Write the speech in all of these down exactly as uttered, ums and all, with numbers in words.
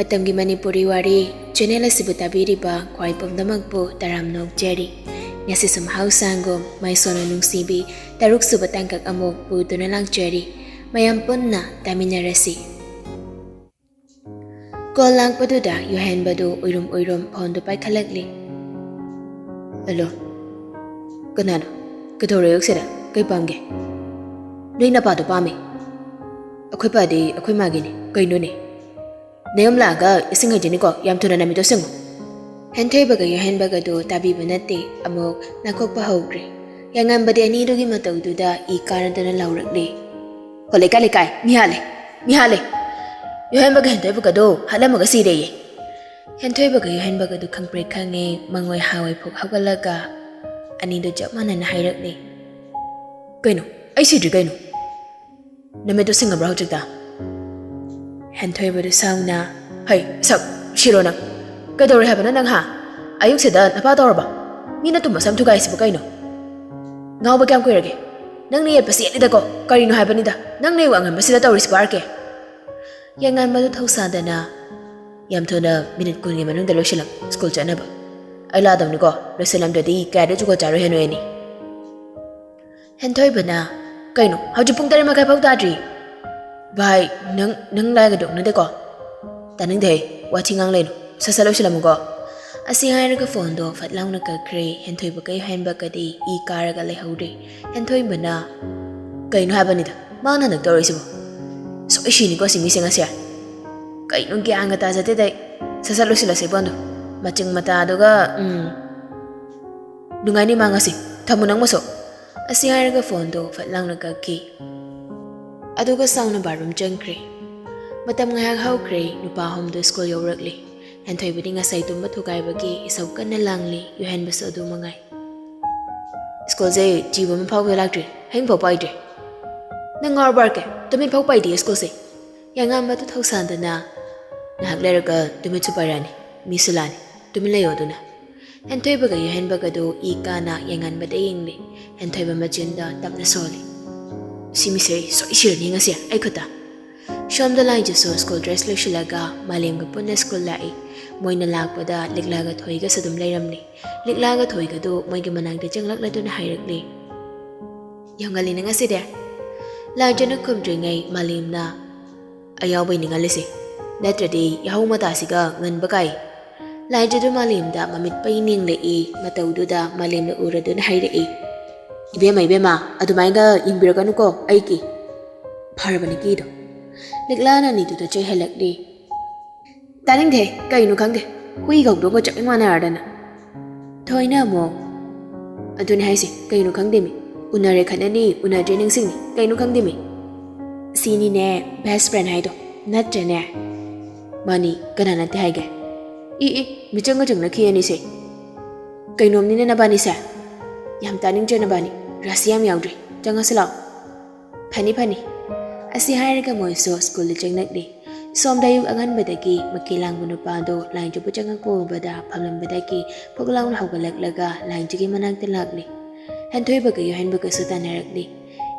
ꯃꯇꯝꯒꯤ ꯃꯅꯤꯄꯨꯔꯤ ꯋꯥꯔꯤ ꯆꯦꯅꯦꯜ ꯑꯁꯤꯕꯨ ꯇꯥꯕꯤꯔꯤꯕ ꯈ꯭ꯋꯥꯏ ꯄꯨꯝꯅꯃꯛꯄꯨ ꯇꯔꯥꯝꯅ ꯑꯣꯛꯆꯔꯤ꯫ ꯉꯁꯤꯁꯨ ꯃꯍꯧꯁꯥꯒꯨꯝ ꯃꯥꯏꯁꯣꯟꯅ ꯅꯨꯡꯁꯤꯕꯤ ꯇꯔꯨꯛ ꯁꯨꯕ ꯇꯥꯡꯀꯛ ꯑꯃꯨꯛ ꯄꯨꯗꯨꯅ ꯂꯥꯛꯆꯔꯤ꯫ ꯃꯌꯥꯝ ꯄꯨꯟꯅ ꯇꯥꯃꯤꯟꯅꯔꯁꯤ꯫ ꯀꯣꯜ ꯂꯥꯛꯄꯗꯨꯗ ꯌꯨꯍꯦꯟꯕꯗꯨ ꯎꯏꯔꯨꯝ ꯎꯏꯔꯨꯝ ꯐꯣꯟꯗꯨ ꯄꯥꯏꯈꯠꯂꯛꯂꯤ꯫ ꯍꯜꯂꯣ, ꯀꯅꯥꯅꯣ? ꯀꯩꯗꯧꯔꯦ ꯑꯌꯨꯛꯁꯤꯗ? ꯀꯩ ꯄꯥꯝꯒꯦ? ꯅꯣꯏ ꯅꯄꯥꯗꯣ ꯄꯥꯝꯃꯦ꯫ ꯑꯩꯈꯣꯏ ꯄꯥꯗꯤ ꯑꯩꯈꯣꯏ ꯃꯥꯒꯤꯅꯤ꯫ ꯀꯩꯅꯣꯅꯦ? ꯅꯌꯨꯝ ꯂꯥꯛꯑꯒ ꯏꯁꯤꯡ ꯍꯩꯖꯅꯤꯀꯣ, ꯌꯥꯝ ꯊꯨꯅ ꯅꯃꯤꯠꯇꯣ ꯁꯤꯡꯉꯨ꯫ ꯍꯦꯟꯊꯣꯏꯕꯒ ꯌꯨꯍꯦꯟꯕꯒꯗꯨ ꯇꯥꯕꯤꯕ ꯅꯠꯇꯦ, ꯑꯃꯨꯛ ꯅꯥꯈꯣꯛꯄ ꯍꯧꯈ꯭ꯔꯦ꯫ ꯌꯥꯉꯥꯟꯕꯗꯤ ꯑꯅꯤꯗꯨꯒꯤ ꯃꯇꯧꯗꯨꯗ ꯏ ꯀꯥꯔꯗꯨꯅ ꯂꯥꯎꯔꯛꯂꯤ꯫ ꯍꯣ ꯂꯩꯀꯥꯏ ꯂꯩꯀꯥꯏ, ꯃꯤ ꯍꯥꯠꯂꯦ, ꯃꯤ ꯍꯥꯠꯂꯦ! ꯌꯨꯍꯦꯟꯕꯒ ꯍꯦꯟꯊꯣꯏꯕꯒꯗꯣ ꯍꯥꯠꯂꯝꯃꯒ ꯁꯤꯔꯦꯌꯦ꯫ ꯍꯦꯟꯊꯣꯏꯕꯒ ꯌꯨꯍꯦꯟꯕꯒꯗꯨ ꯈꯪꯄ꯭ꯔꯦꯛ ꯈꯪꯉꯦ, ꯃꯉꯣꯏ ꯍꯥꯋꯥꯏ ꯐꯨꯛ ꯍꯧꯒꯠꯂꯒ ꯑꯅꯤꯗꯨ ꯆꯞ ꯃꯥꯟꯅꯅ ꯍꯥꯏꯔꯛꯂꯤ꯫ ꯀꯩꯅꯣ? ꯑꯩ ꯁꯤꯗ꯭ꯔꯤ ꯀꯩꯅꯣ? ꯅꯃꯤꯠꯇꯨ ꯁꯤꯡꯉꯕ꯭ꯔꯥ ꯍꯧꯖꯤꯛꯇ? ꯍꯦꯟꯊꯣꯏꯕꯗꯨ ꯁꯥꯎꯅ, ꯍꯩ, ꯁꯛ, ꯁꯤꯔꯣ ꯅꯪ? ꯀꯩꯗꯧꯔꯦ ꯍꯥꯏꯕꯅꯣ ꯅꯪ, ꯍꯥ? ꯑꯌꯨꯛꯁꯤꯗ ꯅꯄꯥ ꯇꯧꯔꯕ? ꯃꯤꯅ ꯇꯨꯝꯕ ꯁꯝ ꯊꯨꯒꯥꯏꯁꯤꯕꯨ ꯀꯩꯅꯣ? ꯉꯥꯎꯕ ꯀꯌꯥꯝ ꯀꯨꯏꯔꯒꯦ? ꯅꯪꯅ ꯌꯦꯠꯄꯁꯤ ꯌꯦꯠꯂꯤꯗꯀꯣ, ꯀꯔꯤꯅꯣ ꯍꯥꯏꯕꯅꯤꯗ? ꯅꯪꯅ ꯑꯩꯕꯨ ꯑꯉꯝꯕꯁꯤꯗ ꯇꯧꯔꯤꯁꯤꯕꯨ ꯑꯥꯔ ꯀꯦ? ꯌꯥꯉꯥꯟꯕꯗꯨ ꯊꯧꯁꯥꯗꯅ, ꯌꯥꯝ ꯊꯨꯅ ꯃꯤꯅꯤꯠ ꯀꯨꯟꯒꯤ ꯃꯅꯨꯡꯗ ꯂꯣꯏꯁꯤꯜꯂꯝ, ꯁ꯭ꯀꯨꯜ ꯆꯠꯅꯕ꯫ ꯑꯩ ꯂꯥꯛꯑꯗꯧꯅꯤꯀꯣ, ꯂꯣꯏꯁꯤꯜꯂꯝꯗ꯭ꯔꯗꯤ ꯀꯌꯥꯗ ꯖꯨꯒꯣꯠ ꯆꯥꯔꯣꯏ ꯍꯦꯟꯅ ꯑꯣꯏꯅꯤ꯫ ꯍꯦꯟꯊꯣꯏꯕꯅ, ꯀꯩꯅꯣ, ꯍꯧꯖꯤꯛ ꯄꯨꯡ ꯇꯔꯦꯠ ꯃꯈꯥꯏ ꯐꯥꯎ ꯇꯥꯗ꯭ꯔꯤ? ꯚꯥꯏ, ꯅꯪ, ꯅꯪ ꯂꯥꯏꯒꯗꯣꯛꯅꯗꯦꯀꯣ? ꯇꯥꯅꯤꯡꯗꯦꯍꯦ, ꯋꯥꯊꯤ ꯉꯥꯡꯂꯩꯅꯨ꯫ ꯁꯠ ꯁꯠ ꯂꯣꯏꯁꯤꯜꯂꯝꯃꯨꯀꯣ꯫ ꯑꯁꯤ ꯍꯥꯏꯔꯒ ꯐꯣꯟꯗꯣ ꯐꯠ ꯂꯥꯎꯅ ꯀꯛꯈ꯭ꯔꯦ꯫ ꯍꯦꯟꯊꯣꯏꯕꯒ ꯌꯨꯍꯦꯟꯕꯒꯗꯤ ꯏ ꯀꯥꯔꯒ ꯂꯩꯍꯧꯔꯦ꯫ ꯍꯦꯟꯊꯣꯏꯕꯅ, ꯀꯩꯅꯣ ꯍꯥꯏꯕꯅꯤꯗ, ꯃꯥꯅ ꯍꯟꯗꯛ ꯇꯧꯔꯛꯏꯁꯤꯕꯣ? ꯁꯣꯏ ꯁꯤꯅꯤꯀꯣ ꯁꯤ ꯃꯤꯁꯦ ꯉꯁꯤ꯫ ꯀꯩꯅꯣ ꯒ꯭ꯌꯥꯟꯒ ꯇꯥꯖꯗꯦꯗ ꯑꯩ꯫ ꯁꯠ ꯁꯠ ꯂꯣꯏꯁꯤꯜꯂꯁꯦ ꯐꯣꯟꯗꯣ꯫ ꯃꯆꯤꯡ ꯃꯇꯥꯗꯨꯒ, ꯎꯝ꯫ ꯅꯨꯡꯉꯥꯏꯅꯤ ꯃꯥ ꯉꯁꯤ꯫ ꯊꯝꯃꯨ ꯅꯪꯕꯨꯁꯨ꯫ ꯑꯁꯤ ꯍꯥꯏꯔꯒ ꯐꯣꯟꯗꯣ ꯐꯠ ꯂꯥꯎꯅ ꯀꯛꯈꯤ꯫ ꯑꯗꯨꯒ ꯁꯥꯎꯅ ꯕꯥꯠꯔꯨꯝ ꯆꯪꯈ꯭ꯔꯦ꯫ ꯃꯇꯝ ꯉꯥꯏꯍꯥꯛ ꯍꯧꯈ꯭ꯔꯦ, ꯅꯨꯄꯥ ꯑꯍꯨꯝꯗꯨ ꯁ꯭ꯀꯨꯜ ꯌꯧꯔꯛꯂꯦ꯫ ꯍꯦꯟꯊꯣꯏꯕꯗꯤ ꯉꯁꯥꯏ ꯇꯨꯝꯕ ꯊꯨꯒꯥꯏꯕꯒꯤ ꯏꯁꯧ ꯀꯟꯅ ꯂꯥꯡꯂꯤ, ꯌꯨꯍꯦꯟꯕꯁꯨ ꯑꯗꯨ ꯃꯉꯥꯏ꯫ ꯁ꯭ꯀꯨꯜꯁꯦ ꯖꯤꯕ ꯑꯃ ꯐꯥꯎꯕ ꯂꯥꯛꯇ꯭ꯔꯤ, ꯍꯌꯦꯡ ꯐꯥꯎ ꯄꯥꯏꯗ꯭ꯔꯤ꯫ ꯅꯪ ꯉꯥꯎꯔꯕ ꯑꯥꯔ ꯀꯦ? ꯇꯨꯃꯤꯠ ꯐꯥꯎ ꯄꯥꯏꯗꯦ ꯁ꯭ꯀꯨꯜꯁꯦ꯫ ꯌꯥꯉꯥꯟꯕꯗꯨ ꯊꯧꯁꯥꯟꯗꯅ, ꯉꯥꯏꯍꯥꯛ ꯂꯩꯔꯒ ꯇꯨꯃꯤꯠꯁꯨ ꯄꯥꯏꯔꯛꯑꯅꯤ, ꯃꯤꯁꯨ ꯂꯥꯛꯑꯅꯤ, ꯇꯨꯃꯤꯟ ꯂꯩꯌꯣ ꯑꯗꯨꯅ꯫ ꯍꯦꯟꯊꯣꯏꯕꯒ ꯌꯨꯍꯦꯟꯕꯒꯗꯨ ꯏ ꯀꯥꯅ ꯌꯥꯉꯥꯟꯕꯗ ꯌꯦꯡꯂꯤ꯫ ꯍꯦꯟꯊꯣꯏꯕ ꯃꯆꯤꯟꯗ ꯇꯞꯅ ꯁꯣꯜꯂꯤ꯫ ꯁꯤ ꯃꯤꯁꯦ ꯁꯣꯏ ꯁꯤꯔꯅꯤ ꯉꯁꯤ ꯑꯩ ꯈꯨꯠꯇ꯫ ꯁꯣꯝꯗ ꯂꯥꯏꯖꯁꯨ ꯁ꯭ꯀꯨꯜ ꯗ꯭ꯔꯦꯁ ꯂꯣꯏꯁꯤꯜꯂꯒ ꯃꯥꯂꯦꯝꯒ ꯄꯨꯟꯅ ꯁ꯭ꯀꯨꯜ ꯂꯥꯛꯏ꯫ ꯃꯣꯏꯅ ꯂꯥꯛꯄꯗ ꯂꯤꯛꯂꯥꯒ ꯊꯣꯏꯒꯁꯨ ꯑꯗꯨꯝ ꯂꯩꯔꯝꯂꯤ꯫ ꯂꯤꯛꯂꯥꯒ ꯊꯣꯏꯒꯗꯨ ꯃꯣꯏꯒꯤ ꯃꯅꯥꯛꯇ ꯆꯪꯂꯛꯂꯗꯨꯅ ꯍꯥꯏꯔꯛꯂꯤ, "ꯌꯥꯝ ꯉꯜꯂꯤꯅ ꯉꯁꯤꯗꯤ?" ꯂꯥꯏꯖꯅ ꯈꯨꯝꯗ꯭ꯔꯤꯉꯩ ꯃꯥꯂꯦꯝꯅ, "ꯑꯌꯥꯎꯕꯩꯅꯤ ꯉꯜꯂꯤꯁꯦ, ꯅꯠꯇ꯭ꯔꯗꯤ ꯌꯥꯍꯧ ꯃꯇꯥꯁꯤꯒ ꯉꯟꯕ ꯀꯥꯏ꯫" ꯂꯥꯏꯖꯗꯨ ꯃꯥꯂꯦꯝꯗ ꯃꯃꯤꯠ ꯄꯩ ꯌꯦꯡꯂꯛꯏ꯫ ꯃꯇꯧꯗꯨꯗ ꯃꯥꯂꯦꯝꯅ ꯎꯔꯗꯨꯅ ꯍꯥꯏꯔꯛꯏ, "ꯏꯕꯦꯝꯃ, ꯏꯕꯦꯝꯃ, ꯑꯗꯨꯃꯥꯏꯅ ꯌꯦꯡꯕꯤꯔꯛꯀꯅꯨꯀꯣ ꯑꯩꯒꯤ꯫ ꯐꯔꯕꯅꯤ ꯀꯤꯗꯣ꯫" ꯂꯤꯛꯂꯥꯅ ꯑꯅꯤꯗꯨꯗ ꯆꯩꯍꯜꯂꯛꯂꯤ꯫ "ꯇꯥꯅꯤꯡꯗꯦ, ꯀꯩꯅꯣ ꯈꯪꯗꯦ, ꯍꯨꯏꯒ ꯍꯧꯗꯣꯡꯒ ꯆꯞ ꯍꯦꯛ ꯃꯥꯟꯅꯔꯗꯅ꯫" ꯊꯣꯏꯅ ꯑꯃꯨꯛ, "ꯑꯗꯨꯅꯦ ꯍꯥꯏꯁꯦ, ꯀꯩꯅꯣ ꯈꯪꯗꯦꯃꯤ, ꯎꯅꯔꯦ ꯈꯠꯅꯅꯤ, ꯎꯅꯗ꯭ꯔꯦ ꯅꯤꯡꯁꯤꯡꯅꯤ, ꯀꯩꯅꯣ ꯈꯪꯗꯦꯃꯤ꯫ ꯁꯤꯅꯤꯅꯦ best friend ꯍꯥꯏꯗꯣ, ꯅꯠꯇ꯭ꯔꯅꯦ?" "ꯃꯥꯅꯤ, ꯀꯅꯥ ꯅꯠꯇꯦ ꯍꯥꯏꯒꯦ?" "ꯏ ꯏ, ꯃꯤꯆꯪꯒ ꯆꯪꯅꯈꯤ ꯑꯅꯤꯁꯦ꯫ ꯀꯩꯅꯣꯝꯅꯤꯅꯦ ꯅꯕꯥꯅꯤꯁꯦ꯫ ꯌꯥꯝ ꯇꯥꯅꯤꯡꯗ꯭ꯔꯦ ꯅꯕꯥꯅꯤ, ꯔꯥꯁꯤ ꯌꯥꯝ ꯌꯥꯎꯗ꯭ꯔꯦ, ꯆꯪꯉꯁꯤ ꯂꯥꯛꯑꯣ꯫" "ꯐꯅꯤ ꯐꯅꯤ꯫" ꯑꯁꯤ ꯍꯥꯏꯔꯒ ꯃꯣꯏꯁꯨ ꯁ꯭ꯀꯨꯜꯗ ꯆꯪꯂꯛꯂꯤ꯫ ꯁꯣꯝꯗ ꯑꯌꯨꯛ ꯑꯉꯟꯕꯗꯒꯤ ꯃꯀꯤ ꯂꯥꯡꯕ ꯅꯨꯄꯥꯗꯣ ꯂꯥꯏꯟꯖꯕꯨ ꯆꯪꯉꯛꯄ ꯎꯕꯗ ꯐꯝꯂꯝꯕꯗꯒꯤ ꯐꯨꯛ ꯂꯥꯎꯅ ꯍꯧꯒꯠꯂꯛꯂꯒ ꯂꯥꯏꯟꯖꯒꯤ ꯃꯅꯥꯛꯇ ꯂꯥꯛꯂꯤ꯫ ꯍꯦꯟꯊꯣꯏꯕꯒ ꯌꯣꯍꯦꯟꯕꯒꯁꯨ ꯇꯥꯟꯅꯔꯛꯂꯤ꯫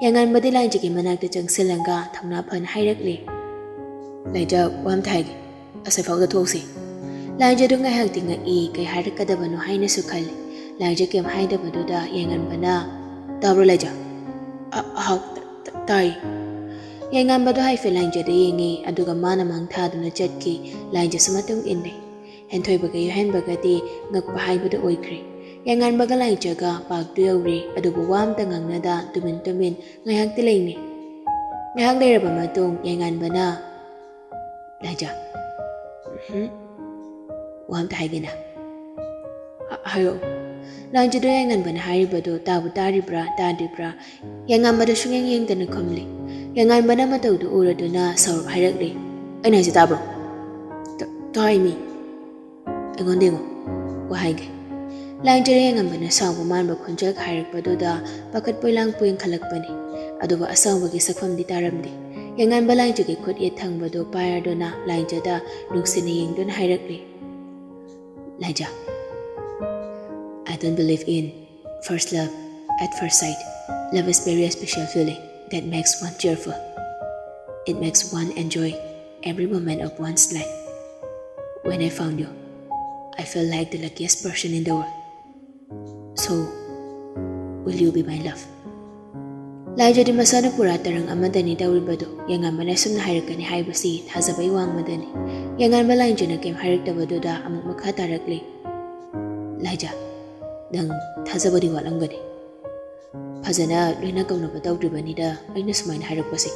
ꯌꯥꯉꯥꯟꯕꯗꯤ ꯂꯥꯏꯟꯖꯒꯤ ꯃꯅꯥꯛꯇ ꯆꯪꯁꯤꯜꯂꯒ ꯊꯧꯅꯥ ꯐꯅ ꯍꯥꯏꯔꯛꯂꯤ, "ꯂꯥꯏꯖ, ꯋꯥ ꯑꯝꯇ ꯍꯥꯏꯒꯦ꯫ ꯑꯁꯤꯐꯥꯎꯗ ꯊꯣꯛꯁꯤ꯫" ꯂꯥꯏꯖꯗꯨ ꯉꯥꯏꯍꯥꯛꯇꯤ ꯉꯛꯏ, ꯀꯩ ꯍꯥꯏꯔꯛꯀꯗꯕꯅꯣ ꯍꯥꯏꯅꯁꯨ ꯈꯜꯂꯤ꯫ ꯂꯥꯏꯖ ꯀꯩꯝ ꯍꯥꯏꯗꯕꯗꯨꯗ ꯌꯥꯉꯥꯟꯕꯅ, "ꯇꯥꯕ꯭ꯔꯣ ꯂꯥꯏꯖ?" "ꯑ-, ꯑꯍꯥꯎ, ꯇ-, ꯇ-, ꯇꯥꯏ꯫" ꯌꯥꯉꯥꯟꯕꯗꯣ ꯍꯥꯏꯐꯦꯠ ꯂꯥꯏꯖꯗ ꯌꯦꯡꯉꯤ, ꯑꯗꯨꯒ ꯃꯥꯅ ꯃꯥꯡ ꯊꯥꯗꯨꯅ ꯆꯠꯈꯤ꯫ ꯂꯥꯏꯖꯁꯨ ꯃꯇꯨꯡ ꯏꯜꯂꯤ꯫ ꯍꯦꯟꯊꯣꯏꯕꯒ ꯌꯣꯍꯦꯟꯕꯒꯗꯤ ꯉꯛꯄ ꯍꯥꯏꯕꯗꯨ ꯑꯣꯏꯈ꯭ꯔꯦ꯫ ꯌꯥꯉꯥꯟꯕꯒ ꯂꯥꯏꯖꯒ ꯄꯥꯛꯇꯨ ꯌꯧꯔꯦ, ꯑꯗꯨꯕꯨ ꯋꯥ ꯑꯝꯇ ꯉꯥꯡꯅꯗ ꯇꯨꯃꯤꯟ ꯇꯨꯃꯤꯟ ꯉꯥꯏꯍꯥꯛꯇꯤ ꯂꯩꯅꯤ꯫ ꯉꯥꯏꯍꯥꯛ ꯂꯩꯔꯕ ꯃꯇꯨꯡ ꯌꯥꯉꯥꯟꯕꯅ, "ꯂꯥꯏꯖ, ꯎꯝ, ꯋꯥ ꯑꯝꯇ ꯍꯥꯏꯒꯦꯅ꯫" "ꯍ-, ꯍꯥꯏꯔꯛꯑꯣ꯫" ꯂꯥꯏꯖꯗꯣ ꯌꯥꯉꯥꯟꯕꯅ ꯍꯥꯏꯔꯤꯕꯗꯨ ꯇꯥꯕꯨ ꯇꯥꯔꯤꯕ꯭ꯔꯥ ꯇꯥꯗ꯭ꯔꯤꯕ꯭ꯔꯥ ꯌꯥꯉꯥꯟꯕꯗ ꯁꯨꯡꯌꯦꯡ ꯌꯦꯡꯗꯅ ꯈꯨꯝꯂꯤ꯫ ꯌꯥꯉꯥꯟꯕꯅ ꯃꯇꯧꯗꯨ ꯎꯔꯗꯨꯅ ꯁꯥꯎꯔꯞ ꯍꯥꯏꯔꯛꯂꯤ, "ꯑꯩꯅ ꯍꯥꯏꯁꯦ ꯇꯥꯕ꯭ꯔꯣ?" "ꯇ-, ꯇꯥꯏ ꯃꯤ꯫" "ꯑꯩꯉꯣꯟꯗ ꯌꯦꯡꯉꯣ, ꯋꯥ ꯍꯥꯏꯒꯦ꯫" ꯂꯥꯏꯖꯗ ꯌꯥꯉꯥꯟꯕꯅ ꯁꯥꯎꯕ ꯃꯥꯟꯕ ꯈꯣꯟꯖꯦꯜ ꯍꯥꯏꯔꯛꯄꯗꯨꯗ ꯄꯥꯈꯠꯄꯣꯏ ꯂꯥꯡꯄꯣꯏ ꯌꯦꯡꯈꯠꯂꯛꯄꯅꯤ꯫ ꯑꯗꯨꯕꯨ ꯑꯁꯥꯎꯕꯒꯤ ꯁꯛꯐꯝꯗꯤ ꯇꯥꯔꯝꯗꯦ꯫ ꯌꯥꯉꯥꯟꯕ ꯂꯥꯏꯖꯒꯤ ꯈꯨꯠ ꯌꯦꯠ ꯊꯪꯕꯗꯨ ꯄꯥꯏꯔꯗꯨꯅ ꯂꯥꯏꯖꯗ ꯅꯨꯡꯁꯤꯅ ꯌꯦꯡꯗꯨꯅ ꯍꯥꯏꯔꯛꯂꯤ, "ꯂꯥꯏꯖ, I don't believe in first love at first sight. Love is very special feeling that makes one cheerful." It makes one enjoy every moment of one's life. When I found you, I felt like the luckiest person in the world. So, will you be my love? ꯂꯥꯏꯖꯗꯤ ꯃꯁꯥꯅ ꯄꯨꯔꯥ ꯇꯔꯪ ꯑꯃꯗꯅꯤ ꯇꯧꯔꯤꯕꯗꯨ꯫ ꯌꯦꯡꯉꯥꯟꯕꯅ ꯑꯁꯨꯝꯅ ꯍꯥꯏꯔꯛꯀꯅꯤ ꯍꯥꯏꯕꯁꯤ ꯊꯥꯖꯕꯩ ꯋꯥꯡꯃꯗꯅꯤ꯫ ꯌꯦꯡꯉꯥꯟꯕ ꯂꯥꯏꯖꯅ ꯀꯩꯝ ꯍꯥꯏꯔꯛꯇꯕꯗꯨꯗ ꯑꯃꯨꯛ ꯃꯈꯥ ꯇꯥꯔꯛꯂꯤ꯫ ꯂꯥꯏꯖ, ꯅꯪ ꯊꯥꯖꯕꯗꯤ ꯋꯥꯠꯂꯝꯒꯅꯤ꯫ ꯐꯖꯅ ꯂꯣꯏꯅ ꯀꯧꯅꯕ ꯇꯧꯗ꯭ꯔꯤꯕꯅꯤꯗ ꯑꯩꯅ ꯁꯨꯃꯥꯏꯅ ꯍꯥꯏꯔꯛꯄꯁꯦ꯫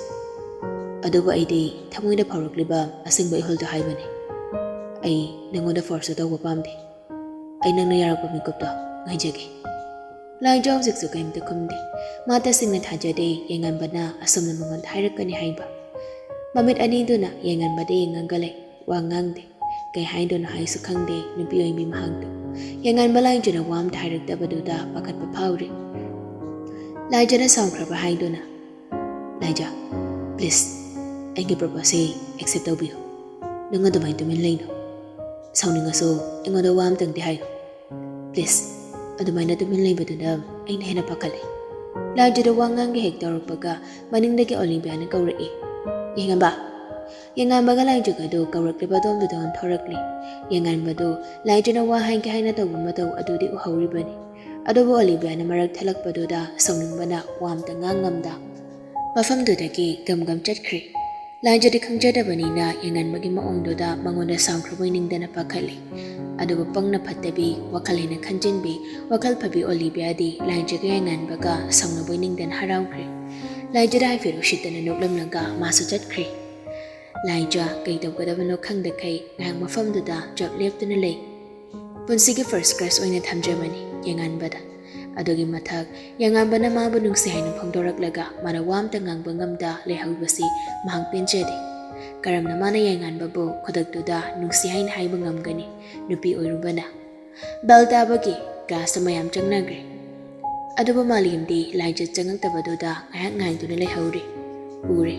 ꯑꯗꯨꯕꯨ ꯑꯩꯗꯤ ꯊꯃꯣꯏꯗ ꯐꯥꯎꯔꯛꯂꯤꯕ ꯑꯁꯦꯡꯕ ꯏꯍꯨꯜꯗꯨ ꯍꯥꯏꯕꯅꯤ꯫ ꯑꯩ ꯅꯪꯉꯣꯟꯗ force ꯇꯧꯕ ꯄꯥꯝꯗꯦ꯫ ꯑꯩ ꯅꯪꯅ ꯌꯥꯔꯛꯄ ꯃꯤꯀꯨꯞꯇꯣ ꯉꯥꯏꯖꯒꯦ꯫ ꯂꯥꯏꯖ ꯍꯧꯖꯤꯛꯁꯨ ꯀꯔꯤꯝꯇ ꯈꯨꯝꯗꯦ꯫ ꯃꯥ ꯇꯁꯦꯡꯅ ꯊꯥꯖꯗꯦ ꯌꯦꯡꯉꯥꯟꯕꯅ ꯑꯁꯨꯝꯅ ꯃꯉꯣꯟꯗ ꯍꯥꯏꯔꯛꯀꯅꯤ ꯍꯥꯏꯕ꯫ ꯃꯃꯤꯠ ꯑꯅꯤꯗꯨꯅ ꯌꯦꯡꯉꯥꯟꯕꯗ ꯌꯦꯡꯉꯒ ꯂꯩ, ꯋꯥ ꯉꯥꯡꯗꯦ꯫ ꯀꯩ ꯍꯥꯏꯗꯣꯏꯅꯣ ꯍꯥꯏꯁꯨ ꯈꯪꯗꯦ ꯅꯨꯄꯤ ꯑꯣꯏꯕꯤ ꯃꯍꯥꯛꯇꯨ꯫ ꯌꯦꯡꯉꯥꯟꯕ ꯂꯥꯏꯖꯅ ꯋꯥ ꯑꯝꯇ ꯍꯥꯏꯔꯛꯇꯕꯗꯨꯗ ꯄꯥꯈꯠꯄ ꯐꯥꯎꯔꯤ꯫ ꯂꯥꯏꯖꯅ ꯁꯥꯎꯈ꯭ꯔꯕ ꯍꯥꯏꯗꯨꯅ, "ꯂꯥꯏꯖ, please, ꯑꯩꯒꯤ proposal ꯁꯦ accept ꯇꯧꯕꯤꯌꯨ꯫ ꯅꯪ ꯑꯗꯨꯃꯥꯏꯅ ꯇꯨꯃꯤꯟ ꯂꯩꯅꯨ꯫ ꯁꯥꯎꯅꯤꯡꯉꯁꯨ ꯑꯩꯉꯣꯟꯗ ꯋꯥ ꯑꯝꯇꯪꯗꯤ ꯍꯥꯏꯌꯨ꯫ Please, ꯑꯗꯨꯃꯥꯏꯅ ꯇꯨꯃꯤꯟ ꯂꯩꯕꯗꯨꯅ ꯑꯩꯅ ꯍꯦꯟꯅ ꯄꯥꯈꯠꯂꯦ꯫" ꯂꯥꯏꯖꯗ ꯋꯥ ꯉꯥꯡꯒꯦ ꯍꯦꯛ ꯇꯧꯔꯛꯄꯒ ꯃꯅꯤꯡꯗꯒꯤ ꯑꯣꯂꯤꯕꯤꯌꯥꯅ ꯀꯧꯔꯛꯏ, "ꯌꯦꯡꯉꯥꯟꯕ!" ꯌꯦꯡꯉꯥꯟꯕꯒ ꯂꯥꯏꯖꯒꯗꯨ ꯀꯧꯔꯛꯂꯤꯕ ꯑꯗꯣꯝꯗꯨꯗ ꯑꯣꯟꯊꯣꯔꯛꯂꯤ꯫ ꯌꯦꯡꯉꯥꯟꯕꯗꯨ ꯂꯥꯏꯖꯅ ꯋꯥ ꯍꯥꯏꯒꯦ ꯍꯥꯏꯅ ꯇꯧꯕ ꯃꯇꯧ ꯑꯗꯨꯗꯤ ꯎꯍꯧꯔꯤꯕꯅꯤ꯫ ꯑꯗꯨꯕꯨ ꯑꯣꯂꯤꯕꯤꯌꯥꯅ ꯃꯔꯛ ꯊꯠꯂꯛꯄꯗꯨꯗ ꯁꯥꯎꯅꯤꯡꯕꯅ ꯋꯥ ꯑꯝꯇ ꯉꯥꯡ ꯉꯝꯗ ꯃꯐꯝꯗꯨꯗꯒꯤ ꯒꯝ ꯒꯝ ꯆꯠꯈ꯭ꯔꯦ꯫ ꯂꯥꯏꯖꯗꯤ ꯈꯪꯖꯗꯕꯅꯤꯅ ꯌꯦꯡꯉꯥꯟꯕꯒꯤ ꯃꯑꯣꯡꯗꯨꯗ ꯃꯉꯣꯟꯗ ꯁꯥꯎꯈ꯭ꯔꯕꯣꯏ ꯅꯤꯡꯗꯅ ꯄꯥꯈꯠꯂꯤ꯫ ꯑꯗꯨꯕꯨ ꯄꯪꯅ ꯐꯠꯇꯕꯤ, ꯋꯥꯈꯜ ꯍꯦꯟꯅ ꯈꯟꯖꯤꯟꯕꯤ, ꯋꯥꯈꯜ ꯐꯕꯤ ꯑꯣꯂꯤꯕꯤꯌꯥꯗꯤ ꯂꯥꯏꯖꯒ ꯌꯦꯡꯉꯥꯟꯕꯒ ꯁꯥꯎꯅꯕꯣꯏ ꯅꯤꯡꯗꯅ ꯍꯔꯥꯎꯈ꯭ꯔꯦ꯫ ꯂꯥꯏꯖꯗ ꯍꯥꯏꯐꯦꯠ ꯎꯁꯤꯠꯇꯅ ꯅꯣꯛꯂꯝꯂꯒ ꯃꯥꯁꯨ ꯆꯠꯈ꯭ꯔꯦ꯫ ꯂꯥꯏꯖ ꯀꯩ ꯇꯧꯒꯗꯕꯅꯣ ꯈꯪꯗꯈꯩ ꯉꯥꯏꯍꯥꯛ ꯃꯐꯝꯗꯨꯗ ꯆꯞ ꯂꯦꯞꯇꯨꯅ ꯂꯩ꯫ ꯄꯨꯟꯁꯤꯒꯤ first crush ꯑꯣꯏꯅ ꯊꯝꯖꯕꯅꯤ ꯌꯦꯡꯉꯥꯟꯕꯗ꯫ ꯑꯗꯨꯒꯤ ꯃꯊꯛ ꯌꯦꯡꯉꯥꯟꯕꯅ ꯃꯥꯕꯨ ꯅꯨꯡꯁꯤ ꯍꯥꯏꯅ ꯐꯣꯡꯗꯣꯔꯛꯂꯒ ꯃꯥꯅ ꯋꯥ ꯑꯝꯇ ꯉꯥꯡꯕ ꯉꯝꯗ ꯂꯩꯍꯧꯕꯁꯤ ꯃꯍꯥꯛ ꯄꯦꯟꯖꯗꯦ꯫ ꯀꯔꯝꯅ ꯃꯥꯅ ꯌꯦꯡꯉꯥꯟꯕꯕꯨ ꯈꯨꯗꯛꯇꯨꯗ ꯅꯨꯡꯁꯤ ꯍꯥꯏꯅ ꯍꯥꯏꯕ ꯉꯝꯒꯅꯤ ꯅꯨꯄꯤ ꯑꯣꯏꯔꯨꯕꯅ? Bell ꯇꯥꯕꯒꯤ class ꯇ ꯃꯌꯥꯝ ꯆꯪꯅꯈ꯭ꯔꯦ꯫ ꯑꯗꯨꯕꯨ ꯃꯥꯂꯦꯝꯗꯤ ꯂꯥꯏꯖ ꯆꯪꯉꯛꯇꯕꯗꯨꯗ ꯉꯥꯏꯍꯥꯛ ꯉꯥꯏꯗꯨꯅ ꯂꯩꯍꯧꯔꯤ꯫ ꯎꯔꯦ,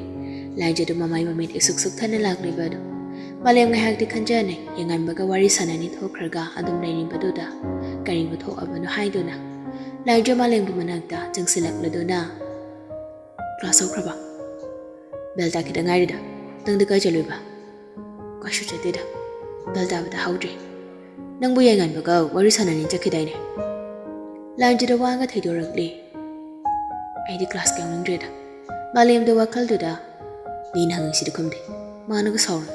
ꯂꯥꯏꯖꯗꯨ ꯃꯃꯥꯏ ꯃꯃꯤꯠ ꯏꯁꯨꯛ ꯁꯨꯛꯊꯅ ꯂꯥꯛꯂꯤꯕ ꯑꯗꯨ꯫ ꯃꯥꯂꯦꯝ ꯉꯥꯏꯍꯥꯛꯇꯤ ꯈꯟꯖꯅꯩ, ꯌꯦꯡꯉꯥꯟꯕꯒ ꯋꯥꯔꯤ ꯁꯥꯟꯅꯅꯤ ꯊꯣꯛꯈ꯭ꯔꯒ ꯑꯗꯨꯝ ꯂꯩꯔꯤꯕꯗꯨꯗ ꯀꯔꯤꯕꯨ ꯊꯣꯛꯑꯕꯅꯣ ꯍꯥꯏꯗꯨꯅ꯫ ꯂꯥꯏꯖ ꯃꯥꯂꯦꯝꯒꯤ ꯃꯅꯥꯛꯇ ꯆꯪꯁꯤꯜꯂꯛꯂꯗꯨꯅ, "Class ꯍꯧꯈ꯭ꯔꯕ?" "ꯕꯦꯜ ꯇꯥꯈꯤꯗ ꯉꯥꯏꯔꯤꯗ꯫ ꯅꯪꯗꯤ ꯀꯥꯏ ꯆꯠꯂꯨꯏꯕ?" "ꯀꯩꯁꯨ ꯆꯠꯇꯦꯗ꯫ ꯕꯦꯜ ꯇꯥꯕꯗ ꯍꯧꯗ꯭ꯔꯤ꯫ ꯅꯪꯕꯨ ꯌꯥꯏꯉꯟꯕꯒ ꯋꯥꯔꯤ ꯁꯥꯟꯅꯅꯤ ꯆꯠꯈꯤꯗꯥꯏꯅꯦ?" ꯂꯥꯏꯟꯖꯗ ꯋꯥꯒ ꯊꯩꯗꯣꯔꯛꯂꯤ꯫ "ꯑꯩꯗꯤ ꯀ꯭ꯂꯥꯁꯀ ꯌꯥꯎꯅꯤꯡꯗ꯭ꯔꯦꯗ꯫ ꯃꯥꯂꯦꯝꯗ ꯋꯥꯈꯜꯗꯨꯗ ꯅꯤꯅ ꯍꯪꯉꯤꯁꯤꯗꯤ ꯈꯨꯝꯗꯦ꯫ ꯃꯥꯅꯒ ꯁꯥꯎꯔꯣꯏ꯫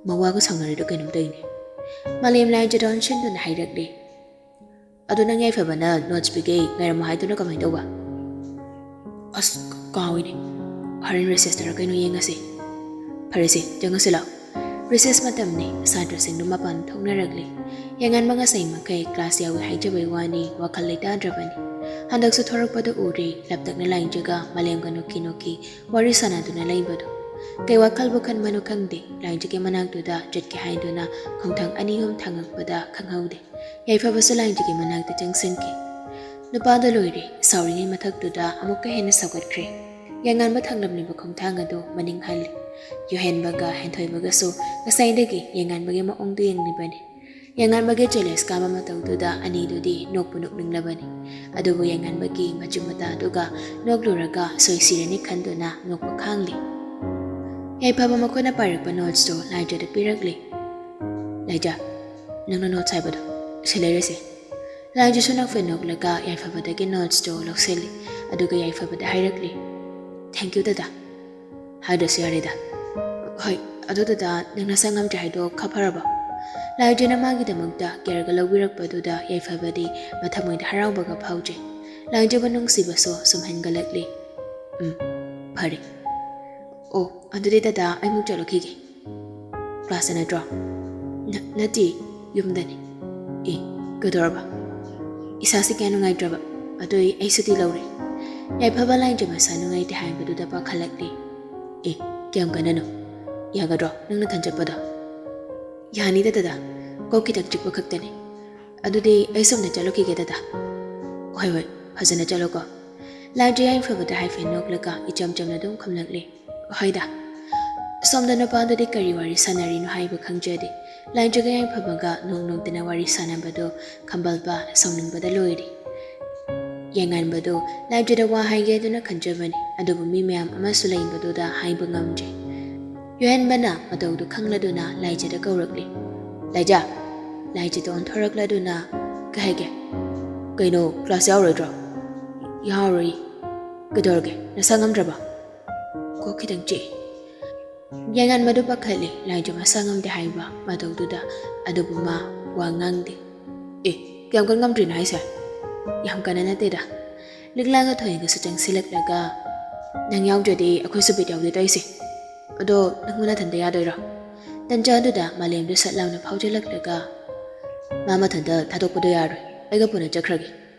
ꯃꯋꯥꯒ ꯁꯥꯎꯅꯔꯤꯗꯣ ꯀꯩꯅꯣꯝ ꯇꯧꯏꯅꯦ꯫" ꯃꯥꯂꯦꯝ ꯂꯥꯏꯟꯖꯗ ꯑꯣꯟꯁꯤꯟꯗꯨꯅ ꯍꯥꯏꯔꯛꯂꯤ꯫ "ꯑꯗꯣ ꯅꯪ ꯌꯥꯏꯐꯕꯅ ꯅꯣꯠꯁ ꯄꯤꯒꯦ ꯉꯥꯏꯔꯝꯃꯣ ꯍꯥꯏꯗꯨꯅ ꯀꯃꯥꯏꯅ ꯇꯧꯕ?" "ꯑꯁ, ꯀꯥꯎꯏꯅꯦ꯫ ꯍꯣꯔꯦꯟ ꯔꯤꯁꯦꯁꯇꯔ ꯀꯩꯅꯣ ꯌꯦꯡꯉꯁꯤ꯫" "ꯐꯔꯦꯁꯦ, ꯆꯪꯉꯁꯤ ꯂꯥꯛꯑꯣ꯫" ꯔꯤꯁꯦꯁ ꯃꯇꯝꯅꯤ꯫ ꯁꯥꯇ꯭ꯔꯁꯤꯡꯗꯨ ꯃꯄꯥꯟ ꯊꯣꯛꯅꯔꯛꯂꯤ꯫ ꯌꯥꯏꯉꯟꯕ ꯉꯁꯥꯏ ꯃꯈꯩ ꯀ꯭ꯂꯥꯁ ꯌꯥꯎꯏ ꯍꯥꯏꯖꯕꯩ ꯋꯥꯅꯤ, ꯋꯥꯈꯜ ꯂꯩꯇꯥꯗ꯭ꯔꯕꯅꯤ꯫ ꯍꯟꯗꯛꯁꯨ ꯊꯣꯔꯛꯄꯗ ꯎꯔꯦ, ꯂꯞꯇꯛꯅ ꯂꯥꯏꯟꯖꯒ ꯃꯥꯂꯦꯝꯒ ꯅꯣꯛꯈꯤ ꯅꯣꯛꯈꯤ ꯋꯥꯔꯤ ꯁꯥꯟꯅꯗꯨꯅ ꯂꯩꯕꯗꯨ꯫ ꯀꯩ ꯋꯥꯈꯜꯕꯨ ꯈꯟꯕꯅꯣ ꯈꯪꯗꯦ, ꯂꯥꯏꯟꯖꯒꯤ ꯃꯅꯥꯛꯇꯨꯗ ꯆꯠꯀꯦ ꯍꯥꯏꯗꯨꯅ ꯈꯣꯡꯊꯥꯡ ꯑꯅꯤ ꯑꯍꯨꯝ ꯊꯥꯡꯉꯛꯄꯗ ꯈꯪꯍꯧꯗꯦ꯫ ꯌꯥꯏꯐꯕꯁꯨ ꯂꯥꯏꯟꯖꯒꯤ ꯃꯅꯥꯛꯇ ꯆꯪꯁꯤꯟꯈꯤ꯫ ꯅꯨꯄꯥꯗ ꯂꯣꯏꯔꯦ, ꯁꯥꯎꯔꯤꯉꯩ ꯃꯊꯛꯇꯨꯗ ꯑꯃꯨꯛꯀ ꯍꯦꯟꯅ ꯁꯥꯎꯒꯠꯈ꯭ꯔꯦ꯫ ꯌꯥꯏꯉꯟꯕ ꯊꯥꯡꯂꯝꯂꯤꯕ ꯈꯣꯡꯊꯥꯡ ꯑꯗꯨ ꯃꯅꯤꯡ ꯍꯜꯂꯤ꯫ ꯌꯨꯍꯦꯟꯕꯒ ꯍꯦꯟꯊꯣꯏꯕꯒꯁꯨ ꯉꯁꯥꯏꯗꯒꯤ ꯌꯥꯏꯉꯟꯕꯒꯤ ꯃꯑꯣꯡꯗꯨ ꯌꯦꯡꯂꯤꯕꯅꯤ꯫ ꯌꯥꯏꯉꯟꯕꯒꯤ ꯖꯦꯂꯁ ꯀꯥꯕ ꯃꯇꯧꯗꯨꯗ ꯑꯅꯤꯗꯨꯗꯤ ꯅꯣꯛꯄꯨ ꯅꯣꯛꯅꯤꯡꯂꯕꯅꯤ꯫ ꯑꯗꯨꯕꯨ ꯌꯥꯏꯉꯟꯕꯒꯤ ꯃꯆꯤꯡ ꯃꯇꯥꯗꯨꯒ ꯅꯣꯛꯂꯨꯔꯒ ꯁꯣꯏꯁꯤꯔꯅꯤ ꯈꯟꯗꯨꯅ ꯅꯣꯛꯄ ꯈꯥꯡꯂꯤ꯫ ꯌꯥꯏꯐꯕ ꯃꯈꯨꯠꯅ ꯄꯥꯏꯔꯛꯄ ꯅꯣꯠꯁꯇꯨ ꯂꯥꯏꯖꯗ ꯄꯤꯔꯛꯂꯤ꯫ "ꯂꯥꯏꯖ, ꯅꯪꯅ ꯅꯣꯠꯁ ꯍꯥꯏꯕꯗꯣ ꯁꯤ ꯂꯩꯔꯦꯁꯦ꯫" ꯂꯥꯏꯖꯁꯨ ꯅꯣꯛꯐꯦꯠ ꯅꯣꯛꯂꯒ ꯌꯥꯏꯐꯕꯗꯒꯤ ꯅꯣꯠꯁꯇꯨ ꯂꯧꯁꯤꯜꯂꯤ꯫ ꯑꯗꯨꯒ ꯌꯥꯏꯐꯕꯗ ꯍꯥꯏꯔꯛꯂꯤ, "Thank you ꯗꯗꯥ꯫" "ꯍꯥꯏꯗ꯭ꯔꯁꯨ ꯌꯥꯔꯦꯗ꯫" "ꯍꯣꯏ, ꯑꯗꯨ ꯗꯗꯥ, ꯅꯪ ꯅꯁꯥ ꯉꯝꯗ꯭ꯔꯦ ꯍꯥꯏꯗꯣ ꯈꯔ ꯐꯔꯕꯣ?" ꯂꯥꯏꯖꯅ ꯃꯥꯒꯤꯗꯃꯛꯇ ꯀꯦꯌꯔꯒ ꯂꯧꯕꯤꯔꯛꯄꯗꯨꯗ ꯌꯥꯏꯐꯕꯗꯤ ꯃꯊꯃꯣꯏꯗ ꯍꯔꯥꯎꯕꯒ ꯐꯥꯎꯖꯩ꯫ ꯂꯥꯏꯖꯕꯨ ꯅꯨꯡꯁꯤꯕꯁꯨ ꯁꯨꯝ ꯍꯦꯟꯒꯠꯂꯛꯂꯤ꯫ "ꯎꯝ, ꯐꯔꯦ꯫ ꯑꯣ, ꯑꯗꯨꯗꯤ ꯗꯗꯥ, ꯑꯩꯃꯨꯛ ꯆꯠꯂꯨꯈꯤꯒꯦ꯫" "ꯀ꯭ꯂꯥꯁꯇ ꯅꯠꯇ꯭ꯔꯣ?" "ꯅ-, ꯅꯠꯇꯦ, ꯌꯨꯝꯗꯅꯤ꯫" "ꯑꯦ, ꯀꯩꯗꯧꯔꯕ?" "ꯏꯁꯥꯁꯤ ꯀꯌꯥ ꯅꯨꯡꯉꯥꯏꯇ꯭ꯔꯕ, ꯑꯗꯨꯏ ꯑꯩ ꯁꯨꯇꯤ ꯂꯧꯔꯦ꯫" ꯌꯥꯏꯐꯕ ꯂꯥꯏꯖ ꯃꯁꯥ ꯅꯨꯡꯉꯥꯏꯇꯦ ꯍꯥꯏꯕꯗꯨꯗ ꯄꯥꯈꯠꯂꯛꯂꯤ꯫ "ꯑꯦ, ꯀꯌꯥꯝ ꯀꯟꯅꯅꯣ? ꯌꯥꯒꯗ꯭ꯔꯣ ꯅꯪ ꯅꯊꯟ ꯆꯠꯄꯗꯣ?" "ꯌꯥꯅꯤꯗ ꯗꯗꯥ, ꯀꯣꯛ ꯈꯤꯇꯪ ꯆꯤꯛꯄ ꯈꯛꯇꯅꯤ꯫ ꯑꯗꯨꯗꯤ ꯑꯩ ꯁꯣꯝꯗ ꯆꯠꯂꯨꯈꯤꯒꯦ ꯗꯗꯥ꯫" "ꯍꯣꯏ ꯍꯣꯏ, ꯐꯖꯅ ꯆꯠꯂꯣꯀꯣ꯫" ꯂꯥꯏꯖ ꯌꯥꯏꯐꯕꯗ ꯍꯥꯏꯐꯦꯠ ꯅꯣꯛꯂꯒ ꯏꯆꯝ ꯆꯝꯅ ꯑꯗꯨꯝ ꯈꯨꯝꯂꯛꯂꯤ꯫ "ꯍꯣꯏꯗ꯫" ꯁꯣꯝꯗ ꯅꯨꯄꯥꯗꯨꯗꯤ ꯀꯔꯤ ꯋꯥꯔꯤ ꯁꯥꯟꯅꯔꯤꯅꯣ ꯍꯥꯏꯕ ꯈꯪꯖꯗꯦ꯫ ꯂꯥꯏꯖꯒ ꯌꯥꯏꯐꯕꯒ ꯅꯣꯛ ꯅꯣꯛꯇꯅ ꯋꯥꯔꯤ ꯁꯥꯟꯅꯕꯗꯨ ꯈꯝꯕꯜꯄ ꯁꯥꯎꯅꯤꯡꯕꯗ ꯂꯣꯏꯔꯤ꯫ ꯌꯥꯏꯉꯟꯕꯗꯨ ꯂꯥꯏꯖꯗ ꯋꯥ ꯍꯥꯏꯒꯦ ꯑꯗꯨꯅ ꯈꯟꯖꯕꯅꯤ, ꯑꯗꯨꯕꯨ ꯃꯤ ꯃꯌꯥꯝ ꯑꯃꯁꯨ ꯂꯩꯕꯗꯨꯗ ꯍꯥꯏꯕ ꯉꯝꯗ꯭ꯔꯦ꯫ ꯌꯣꯍꯦꯟꯕꯅ ꯃꯇꯧꯗꯨ ꯈꯪꯂꯗꯨꯅ ꯂꯥꯏꯖꯗ ꯀꯧꯔꯛꯂꯤ꯫ "ꯂꯥꯏꯖ!" ꯂꯥꯏꯖꯗ ꯑꯣꯟꯊꯣꯔꯛꯂꯗꯨꯅ, "ꯀꯩ ꯍꯥꯏꯒꯦ?" "ꯀꯩꯅꯣ, ꯀ꯭ꯂꯥꯁ ꯌꯥꯎꯔꯣꯏꯗ꯭ꯔꯣ?" "ꯌꯥꯎꯔꯣꯏ꯫ ꯀꯩꯗꯧꯔꯒꯦ? ꯅꯁꯥ ꯉꯝꯗ꯭ꯔꯕ?" "ꯀꯣꯛ ꯈꯤꯇꯪ ꯆꯤꯛꯏ"꯫ ꯌꯥꯏꯉꯟꯕꯗꯨ ꯄꯥꯈꯠꯂꯤ, ꯂꯥꯏꯖ ꯃꯁꯥ ꯉꯝꯗꯦ ꯍꯥꯏꯕ ꯃꯇꯧꯗꯨꯗ, ꯑꯗꯨꯕꯨ ꯃꯥ ꯋꯥ ꯉꯥꯡꯗꯦ꯫ "ꯑꯦ, ꯀꯌꯥꯝ ꯀꯟ ꯉꯝꯗ꯭ꯔꯤꯅꯣ ꯍꯥꯏꯁꯦ?" "ꯌꯥꯝ ꯀꯟꯅ ꯅꯠꯇꯦꯗ"꯫ ꯂꯤꯛꯂꯥꯒ ꯊꯣꯏꯒꯁꯨ ꯆꯪꯁꯤꯜꯂꯛꯂꯒ, "ꯅꯪ ꯌꯥꯎꯗ꯭ꯔꯗꯤ ꯑꯩꯈꯣꯏꯁꯨ ꯕꯤꯠ ꯌꯥꯎꯗꯦ ꯇꯧꯔꯤꯁꯦ꯫ ꯑꯗꯣ ꯅꯪꯕꯨ ꯅꯊꯟꯗ ꯌꯥꯗꯣꯏꯔꯣ?" ꯇꯟꯖꯥꯗꯨꯗ ꯃꯥꯂꯦꯝꯗꯨ ꯁꯠ ꯂꯥꯎꯅ ꯐꯥꯎꯖꯤꯜꯂꯛꯂꯒ, "ꯃꯥ ꯃꯊꯟꯇ ꯊꯥꯗꯣꯛꯄꯗꯣ ꯌꯥꯔꯣꯏ, ꯑꯩꯒ ꯄꯨꯟꯅ ꯆꯠꯈ꯭ꯔꯒꯦ꯫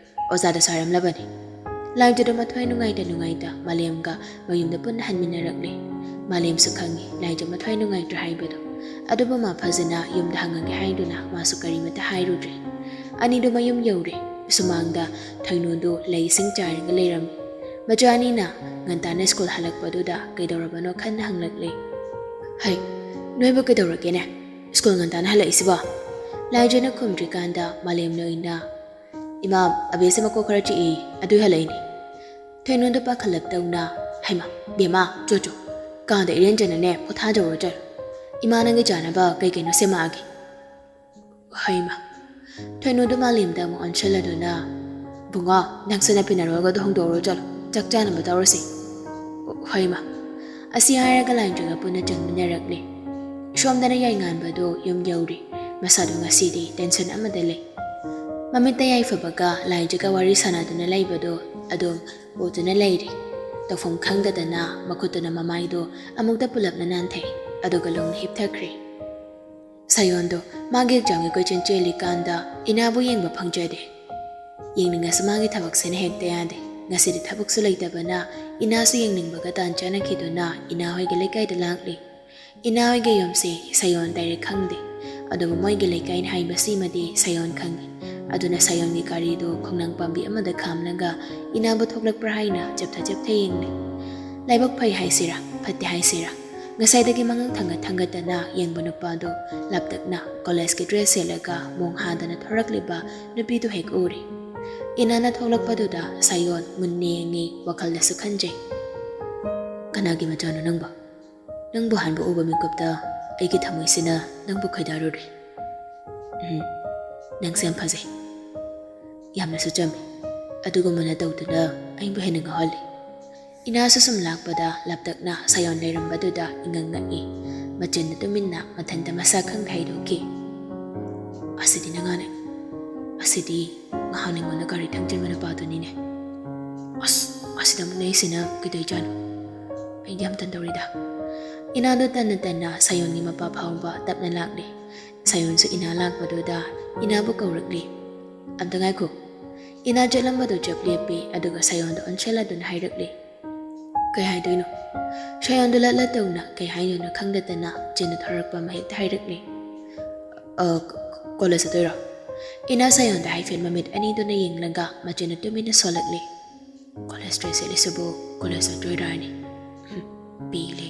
ꯑꯣꯖꯥꯗ ꯁꯥꯔꯝꯂꯕꯅꯤ"꯫ ꯂꯥꯏꯖꯗ ꯃꯊ꯭ꯋꯥꯏ ꯅꯨꯡꯉꯥꯏꯇ ꯅꯨꯡꯉꯥꯏꯇ ꯃꯥꯂꯦꯝꯒ ꯃꯌꯨꯝꯗ ꯄꯨꯟꯅ ꯍꯟꯃꯤꯟꯅꯔꯛꯂꯦ꯫ ꯃꯥꯂꯦꯝꯁꯨ ꯈꯪꯉꯤ ꯂꯥꯏꯖ ꯃꯊ꯭ꯋꯥꯏ ꯅꯨꯡꯉꯥꯏꯇ꯭ꯔꯦ ꯍꯥꯏꯕꯗꯨ, ꯑꯗꯨꯕꯨ ꯃꯥ ꯐꯖꯅ ꯌꯨꯝꯗ ꯍꯪꯉꯒꯦ ꯍꯥꯏꯗꯨꯅ ꯃꯥꯁꯨ ꯀꯔꯤꯃꯠꯇ ꯍꯥꯏꯔꯨꯗ꯭ꯔꯦ꯫ ꯑꯅꯤꯗꯨ ꯃꯌꯨꯝ ꯌꯧꯔꯦ꯫ ꯁꯨꯃꯥꯡꯗ ꯊꯣꯏꯅꯨꯗꯨ ꯂꯩ ꯏꯁꯤꯡ ꯆꯥꯏꯔꯒ ꯂꯩꯔꯝꯃꯤ꯫ ꯃꯆꯥ ꯑꯅꯤꯅ ꯉꯟꯇꯥꯅ ꯁ꯭ꯀꯨꯜ ꯍꯜꯂꯛꯄꯗꯨꯗ ꯀꯩꯗꯧꯔꯕꯅꯣ ꯈꯟꯅ ꯍꯪꯂꯛꯂꯦ꯫ "ꯍꯩ, ꯅꯣꯏꯕꯨ ꯀꯩꯗꯧꯔꯒꯦꯅꯦ? ꯁ꯭ꯀꯨꯜ ꯉꯟꯇꯥꯅ ꯍꯜꯂꯛꯏꯁꯤꯕꯣ?" ꯂꯥꯏꯖꯅ ꯈꯨꯝꯗ꯭ꯔꯤꯀꯥꯟꯗ ꯃꯥꯂꯦꯝꯅ ꯑꯣꯏꯅ, "ꯏꯃꯥ, ꯑꯕꯦꯁꯦ ꯃꯀꯣꯛ ꯈꯔ ꯆꯤꯛꯏ, ꯑꯗꯨꯏ ꯍꯜꯂꯛꯏꯅꯦ"꯫ ꯊꯣꯏꯅꯨꯗꯨ ꯄꯥꯈꯠꯂꯞ ꯇꯧꯅ, "ꯍꯩꯃꯥ, ꯕꯦꯝꯃ, ꯆꯣ ꯆꯣ, ꯀꯥꯗ ꯏꯔꯦꯟꯖꯅꯅꯦ ꯄꯣꯊꯥꯖꯧꯔꯣ ꯆꯠꯂꯣ꯫ ꯏꯃꯥ ꯅꯪꯒꯤ ꯆꯥꯅꯕ ꯀꯩ ꯀꯩꯅꯣ ꯁꯦꯝꯃꯛꯑꯒꯦ"꯫ ꯍꯩꯃꯥ꯫ ꯊꯣꯏꯅꯨꯗꯨ ꯃꯥꯂꯦꯝꯗ ꯑꯃꯨꯛ ꯑꯣꯟꯁꯤꯜꯂꯗꯨꯅ, "ꯕꯨꯡꯉꯣ, ꯅꯪꯁꯨ ꯅꯄꯤ ꯅꯔꯣꯜꯒꯗꯣ ꯍꯧꯗꯣꯛꯎꯔꯣ ꯆꯠꯂꯣ, ꯆꯥꯛ ꯆꯥꯅꯕ ꯇꯧꯔꯁꯤ"꯫ ꯍꯩꯃꯥ꯫ ꯑꯁꯤ ꯍꯥꯏꯔꯒ ꯂꯥꯏꯖꯒ ꯄꯨꯟꯅ ꯆꯪꯃꯤꯟꯅꯔꯛꯂꯦ꯫ ꯁꯣꯝꯗꯅ ꯌꯥꯏꯉꯥꯟꯕꯗꯨ ꯌꯨꯝ ꯌꯧꯔꯦ꯫ ꯃꯁꯥꯗꯣ ꯉꯁꯤꯗꯤ ꯇꯦꯟꯁꯟ ꯑꯃꯗ ꯂꯩ꯫ ꯃꯃꯤꯠꯇ ꯌꯥꯏꯐꯕꯒ ꯂꯥꯏꯖꯒ ꯋꯥꯔꯤ ꯁꯥꯟꯅꯗꯨꯅ ꯂꯩꯕꯗꯣ ꯑꯗꯨꯝ ꯎꯗꯨꯅ ꯂꯩꯔꯦ꯫ ꯇꯧꯐꯝ ꯈꯪꯗꯗꯅ ꯃꯈꯨꯠꯇꯨꯅ ꯃꯃꯥꯏꯗꯣ ꯑꯃꯨꯛꯇ ꯄꯨꯂꯞꯅ ꯅꯥꯟꯊꯩ, ꯑꯗꯨꯒ ꯂꯣꯡꯅ ꯍꯤꯞꯊꯈ꯭ꯔꯦ꯫ ꯁꯥꯌꯣꯟꯗꯣ ꯃꯥꯒꯤ ꯑꯦꯛꯖꯥꯝꯒꯤ ꯀꯣꯏꯆꯦꯟ ꯆꯦꯜꯂꯤꯀꯥꯟꯗ ꯏꯅꯥꯕꯨ ꯌꯦꯡꯕ ꯐꯪꯖꯗꯦ꯫ ꯌꯦꯡꯅꯤꯡꯉꯁꯨ ꯃꯥꯒꯤ ꯊꯕꯛꯁꯤꯅ ꯍꯦꯛꯇ ꯌꯥꯗꯦ꯫ ꯉꯁꯤꯗꯤ ꯊꯕꯛꯁꯨ ꯂꯩꯇꯕꯅ ꯏꯅꯥꯁꯨ ꯌꯦꯡꯅꯤꯡꯕꯒ ꯇꯥꯟ ꯆꯥꯟꯅꯈꯤꯗꯨꯅ ꯏꯅꯥ ꯍꯣꯏꯒꯤ ꯂꯩꯀꯥꯏꯗ ꯂꯥꯛꯂꯤ꯫ ꯏꯅꯥ ꯍꯣꯏꯒꯤ ꯌꯨꯝꯁꯤ ꯁꯥꯌꯣꯟ ꯗꯥꯏꯔꯦꯛ ꯈꯪꯗꯦ, ꯑꯗꯨꯕꯨ ꯃꯣꯏꯒꯤ ꯂꯩꯀꯥꯏꯅꯤ ꯍꯥꯏꯕꯁꯤꯃꯗꯤ ꯁꯥꯌꯣꯟ ꯈꯪꯏ꯫ ꯑꯗꯨꯅ ꯁꯥꯌꯣꯟꯒꯤ ꯒꯥꯔꯤꯗꯨ ꯈꯣꯡꯅꯥꯡ ꯄꯥꯝꯕꯤ ꯑꯃꯗ ꯈꯥꯝꯂꯒ ꯏꯅꯥꯕꯨ ꯊꯣꯛꯂꯛꯄ꯭ꯔꯥ ꯍꯥꯏꯅ ꯆꯦꯞꯊ ꯆꯦꯞꯊ ꯌꯦꯡꯂꯤ꯫ ꯂꯥꯏꯕꯛ ꯐꯩ ꯍꯥꯏꯁꯤꯔꯥ, ꯐꯠꯇꯦ ꯍꯥꯏꯁꯤꯔꯥ, ꯉꯁꯥꯏꯗꯒꯤ ꯃꯉꯛ ꯊꯥꯡꯒꯠ ꯊꯥꯡꯒꯠꯇꯅ ꯌꯦꯡꯕ ꯅꯨꯄꯥꯗꯨ ꯂꯥꯞꯇꯛꯅ ꯀꯣꯂꯦꯖꯀꯤ ꯗ꯭ꯔꯦꯁ ꯁꯦꯠꯂꯒ ꯃꯣꯡ ꯍꯥꯗꯅ ꯊꯣꯔꯛꯂꯤꯕ ꯅꯨꯄꯤꯗꯨ ꯍꯦꯛ ꯎꯔꯦ꯫ ꯏꯅꯥꯅ ꯊꯣꯛꯂꯛꯄꯗꯨꯗ ꯁꯥꯌꯣꯟ ꯃꯨꯟꯅ ꯌꯦꯡꯉꯤ, ꯋꯥꯈꯜꯗꯁꯨ ꯈꯟꯖꯩ꯫ "ꯀꯅꯥꯒꯤ ꯃꯆꯥꯅꯣ ꯅꯪꯕꯣ? ꯅꯪꯕꯨ ꯑꯍꯥꯟꯕ ꯎꯕ ꯃꯤꯀꯨꯞꯇ ꯑꯩꯒꯤ ꯊꯃꯣꯏꯁꯤꯅ ꯅꯪꯕꯨ ꯈꯣꯏꯗꯥꯔꯨꯔꯦ꯫ ꯎꯝ, ꯅꯪꯁꯦ ꯌꯥꯝ ꯐꯖꯩ꯫ ꯌꯥꯝꯅꯁꯨ ꯆꯝꯃꯤ꯫ ꯑꯗꯨꯒꯨꯝꯕꯅ ꯇꯧꯗꯨꯅ ꯑꯩꯕꯨ ꯍꯦꯟꯅ ꯉꯥꯎꯍꯜꯂꯤ꯫" ꯏꯅꯥꯁꯨ ꯁꯨꯝ ꯂꯥꯛꯄꯗ ꯂꯥꯞꯇꯛꯅ ꯁꯥꯌꯣꯟ ꯂꯩꯔꯝꯕꯗꯨꯗ ꯏꯉꯛ ꯉꯛꯏ꯫ ꯃꯆꯤꯟꯗꯨ ꯇꯨꯃꯤꯟꯅ ꯃꯊꯟꯇ ꯃꯁꯥ ꯈꯪꯗ ꯍꯥꯏꯗꯣꯛꯈꯤ꯫ "ꯑꯁꯤꯗꯤ ꯅꯉꯥꯅꯦ꯫ ꯑꯁꯤꯗꯤ ꯉꯍꯥꯟ ꯑꯩꯉꯣꯟꯗ ꯒꯥꯔꯤ ꯊꯧꯖꯤꯟꯕ ꯅꯨꯄꯥꯗꯨꯅꯤꯅꯦ꯫ ꯑꯁ, ꯑꯁꯤꯗ ꯑꯃꯨꯛ ꯂꯩꯁꯤꯅ ꯀꯩꯗꯧꯏꯖꯥꯠꯅꯣ? ꯑꯩꯗꯤ ꯌꯥꯝ ꯇꯟꯗꯧꯔꯤꯗ꯫" ꯏꯅꯥꯗꯣ ꯇꯟꯅ ꯇꯟꯅ ꯁꯥꯌꯣꯟꯒꯤ ꯃꯄꯥ ꯐꯥꯎꯕ ꯇꯞꯅ ꯂꯥꯛꯂꯦ꯫ ꯁꯥꯌꯣꯟꯁꯨ ꯏꯅꯥ ꯂꯥꯛꯄꯗꯨꯗ ꯏꯅꯥꯕꯨ ꯀꯧꯔꯛꯂꯤ꯫ "ꯑꯝꯇ ꯉꯥꯏꯈꯣ꯫" ꯏꯅꯥ ꯆꯠꯂꯝꯕꯗꯨ ꯆꯞ ꯂꯦꯞꯄꯤ, ꯑꯗꯨꯒ ꯁꯥꯌꯣꯟꯗ ꯑꯣꯟꯁꯤꯜꯂꯗꯨꯅ ꯍꯥꯏꯔꯛꯂꯤ꯫ "ꯀꯩ ꯍꯥꯏꯗꯣꯏꯅꯣ?" ꯁꯥꯌꯣꯟꯗꯨ ꯂꯠ ꯂꯠ ꯇꯧꯅ ꯀꯩ ꯍꯥꯏꯗꯣꯏꯅꯣ ꯈꯪꯗꯗꯅ ꯆꯤꯟꯗ ꯊꯣꯔꯛꯄ ꯑꯃ ꯍꯦꯛꯇ ꯍꯥꯏꯔꯛꯂꯤ꯫ "ꯑ, ꯀ-, ꯀꯣꯂꯦꯖ ꯆꯠꯇꯣꯏꯔꯣ?" ꯏꯅꯥ ꯁꯥꯌꯣꯟꯗ ꯍꯥꯏꯐꯦꯠ ꯃꯃꯤꯠ ꯑꯅꯤꯗꯨꯅ ꯌꯦꯡꯂꯒ ꯃꯆꯤꯟꯗꯨ ꯇꯨꯃꯤꯟꯅ ꯁꯣꯜꯂꯛꯂꯤ꯫ "ꯀꯣꯂꯦꯖ ꯗ꯭ꯔꯦꯁ ꯁꯦꯠꯂꯤꯁꯤꯕꯨ ꯀꯣꯂꯦꯖ ꯆꯠꯇꯣꯏꯔꯥ ꯍꯥꯏꯅꯤ꯫ ꯍꯨꯝ, ꯄꯤꯂꯦ꯫"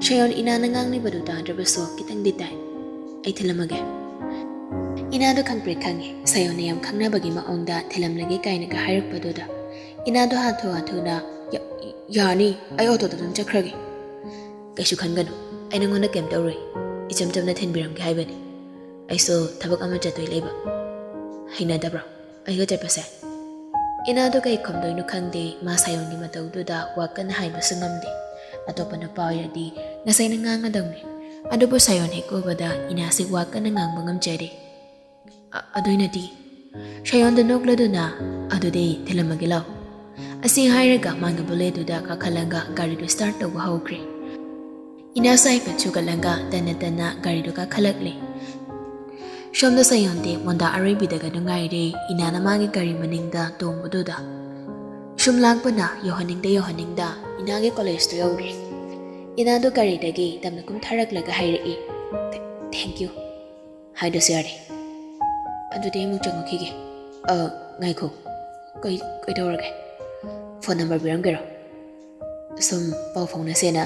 ꯁꯥꯌꯣꯟ ꯏꯅꯥꯅ ꯉꯥꯡꯂꯤꯕꯗꯨ ꯇꯥꯗ꯭ꯔꯕꯁꯨ ꯈꯤꯇꯪꯗꯤ ꯇꯥꯏ꯫ "ꯑꯩ ꯊꯤꯜꯂꯝꯃꯒꯦ꯫" ꯏꯅꯥꯗꯣ ꯈꯪꯄ꯭ꯔꯦꯛ ꯈꯪꯉꯦ꯫ ꯁꯥꯌꯣꯟꯅ ꯌꯥꯝ ꯈꯪꯅꯕꯒꯤ ꯃꯑꯣꯡꯗ "ꯊꯤꯜꯂꯝꯂꯒꯦ" ꯀꯥꯏꯅꯒ ꯍꯥꯏꯔꯛꯄꯗꯨꯗ ꯏꯅꯥꯗꯣ ꯍꯥꯊꯨ ꯍꯥꯊꯨꯅ, "ꯌꯥ-, ꯌꯥꯅꯤ, ꯑꯩ ꯑꯣꯇꯣꯗ ꯑꯗꯨꯝ ꯆꯠꯈ꯭ꯔꯒꯦ꯫" "ꯀꯩꯁꯨ ꯈꯟꯒꯅꯨ, ꯑꯩ ꯅꯉꯣꯟꯗ ꯀꯩꯝ ꯇꯧꯔꯣꯏ꯫ ꯏꯆꯝ ꯆꯝꯅ ꯊꯤꯟꯕꯤꯔꯝꯒꯦ ꯍꯥꯏꯕꯅꯤ꯫ ꯑꯩꯁꯨ ꯊꯕꯛ ꯑꯃ ꯆꯠꯇꯣꯏ ꯂꯩꯕ꯫" "ꯍꯩꯅꯗꯕ꯭ꯔꯣ ꯑꯩꯒ ꯆꯠꯄꯁꯦ?" ꯏꯅꯥꯗꯣ ꯀꯩ ꯈꯨꯝꯗꯣꯏꯅꯣ ꯈꯪꯗꯦ꯫ ꯃꯥ ꯁꯥꯌꯣꯟꯒꯤ ꯃꯇꯧꯗꯨꯗ ꯋꯥ ꯀꯟꯅ ꯍꯥꯏꯕꯁꯨ ꯉꯝꯗꯦ꯫ ꯑꯇꯣꯞꯄ ꯅꯨꯄꯥ ꯑꯣꯏꯔꯗꯤ ꯉꯁꯥꯏꯅ ꯉꯥꯡꯉꯗꯧꯅꯤ꯫ ꯑꯗꯨꯕꯨ ꯁꯥꯌꯣꯟ ꯍꯦꯛ ꯎꯕꯗ ꯏꯅꯥꯁꯦ ꯋꯥ ꯀꯟꯅ ꯉꯥꯡꯕ ꯉꯝꯖꯔꯦ꯫ "ꯑ-, ꯑꯗꯨꯏꯅꯗꯤ?" ꯁꯥꯌꯣꯟꯗ ꯅꯣꯛꯂꯗꯨꯅ, "ꯑꯗꯨꯗꯤ ꯊꯤꯜꯂꯝꯃꯒꯦ ꯂꯥꯎ꯫" ꯑꯁꯤ ꯍꯥꯏꯔꯒ ꯃꯥꯅ ꯕꯨꯂꯦꯠꯇꯨꯗ ꯀꯥꯈꯠꯂꯒ ꯒꯥꯔꯤꯗꯨ ꯁ꯭ꯇꯥꯔꯠ ꯇꯧꯕ ꯍꯧꯈ꯭ꯔꯦ꯫ ꯏꯅꯥꯁꯨ ꯍꯥꯏꯐꯦꯠ ꯁꯨꯒꯠꯂꯒ ꯇꯟꯅ ꯇꯟꯅ ꯒꯥꯔꯤꯗꯨ ꯀꯥꯈꯠꯂꯛꯂꯦ꯫ ꯁꯣꯝꯗ ꯁꯥꯌꯣꯟꯗꯤ ꯃꯣꯟꯗꯥ ꯑꯔꯣꯏꯕꯤꯗꯒ ꯅꯨꯡꯉꯥꯏꯔꯦ꯫ ꯏꯅꯥꯅ ꯃꯥꯒꯤ ꯒꯥꯔꯤ ꯃꯅꯤꯡꯗ ꯇꯣꯡꯕꯗꯨꯗ ꯁꯨꯝ ꯂꯥꯛꯄꯅ ꯌꯧꯍꯟꯅꯤꯡꯗ ꯌꯧꯍꯟꯅꯤꯡꯗ ꯏꯅꯥꯒꯤ ꯀꯣꯂꯦꯖꯇꯨ ꯌꯧꯔꯦ꯫ ꯏꯅꯥꯗꯣ ꯒꯥꯔꯤꯗꯒꯤ ꯇꯞꯅ ꯀꯨꯝꯊꯔꯛꯂꯒ ꯍꯥꯏꯔꯛꯏ, "ꯊꯦ-, thank you ꯍꯥꯏꯗ꯭ꯔꯁꯨ ꯌꯥꯔꯦ꯫ ꯑꯗꯨꯗꯤ ꯑꯩ ꯑꯃꯨꯛ ꯆꯪꯉꯛꯈꯤꯒꯦ꯫" "ꯑ, ꯉꯥꯏꯈꯣ꯫ ꯀꯩ-, ꯀꯩꯗꯧꯔꯒꯦ? ꯐꯣꯟ ꯅꯝꯕꯔ ꯄꯤꯔꯝꯒꯦꯔꯣ? ꯁꯨꯝ ꯄꯥꯎ ꯐꯥꯎꯅꯁꯦꯅ꯫"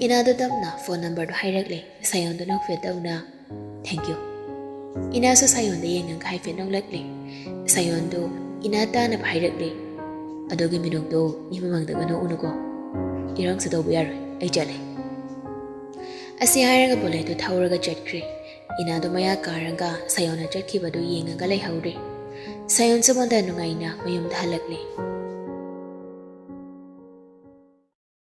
ꯏꯅꯥꯗꯣ ꯇꯞꯅ ꯐꯣꯟ ꯅꯝꯕꯔꯗꯣ ꯍꯥꯏꯔꯛꯂꯦ꯫ ꯁꯥꯌꯣꯟꯗꯣ ꯅꯣꯛꯐꯦꯠ ꯇꯧꯅ, "Thank you꯫" ꯏꯅꯥꯁꯨ ꯁꯥꯌꯣꯟꯗ ꯌꯦꯡꯉꯒ ꯍꯥꯏꯐꯦꯠ ꯅꯣꯛꯂꯛꯂꯦ꯫ ꯁꯥꯌꯣꯟꯗꯣ ꯏꯅꯥ ꯇꯥꯅꯕ ꯍꯥꯏꯔꯛꯂꯦ꯫ "ꯑꯗꯨꯒꯤ ꯃꯤꯅꯣꯛꯇꯣ ꯃꯤ ꯃꯃꯥꯡꯗꯒ ꯅꯣꯛꯎꯅꯨꯀꯣ꯫ ꯏꯔꯥꯡꯁꯨ ꯇꯧꯕ ꯌꯥꯔꯣꯏ, ꯑꯩ ꯆꯠꯂꯦ"꯫ ꯑꯁꯤ ꯍꯥꯏꯔꯒ ꯕꯨꯂꯦꯠꯇꯨ ꯊꯧꯔꯒ ꯆꯠꯈ꯭ꯔꯦ꯫ ꯏꯅꯥꯗꯣ ꯃꯌꯥ ꯀꯥꯔꯒ ꯁꯥꯌꯣꯟꯅ ꯆꯠꯈꯤꯕꯗꯨ ꯌꯦꯡꯉꯒ ꯂꯩꯍꯧꯔꯦ꯫ ꯁꯥꯌꯣꯟꯁꯨ ꯃꯣꯟꯗ ꯅꯨꯡꯉꯥꯏꯅ ꯃꯌꯨꯝꯗ ꯍꯜꯂꯛꯂꯦ꯫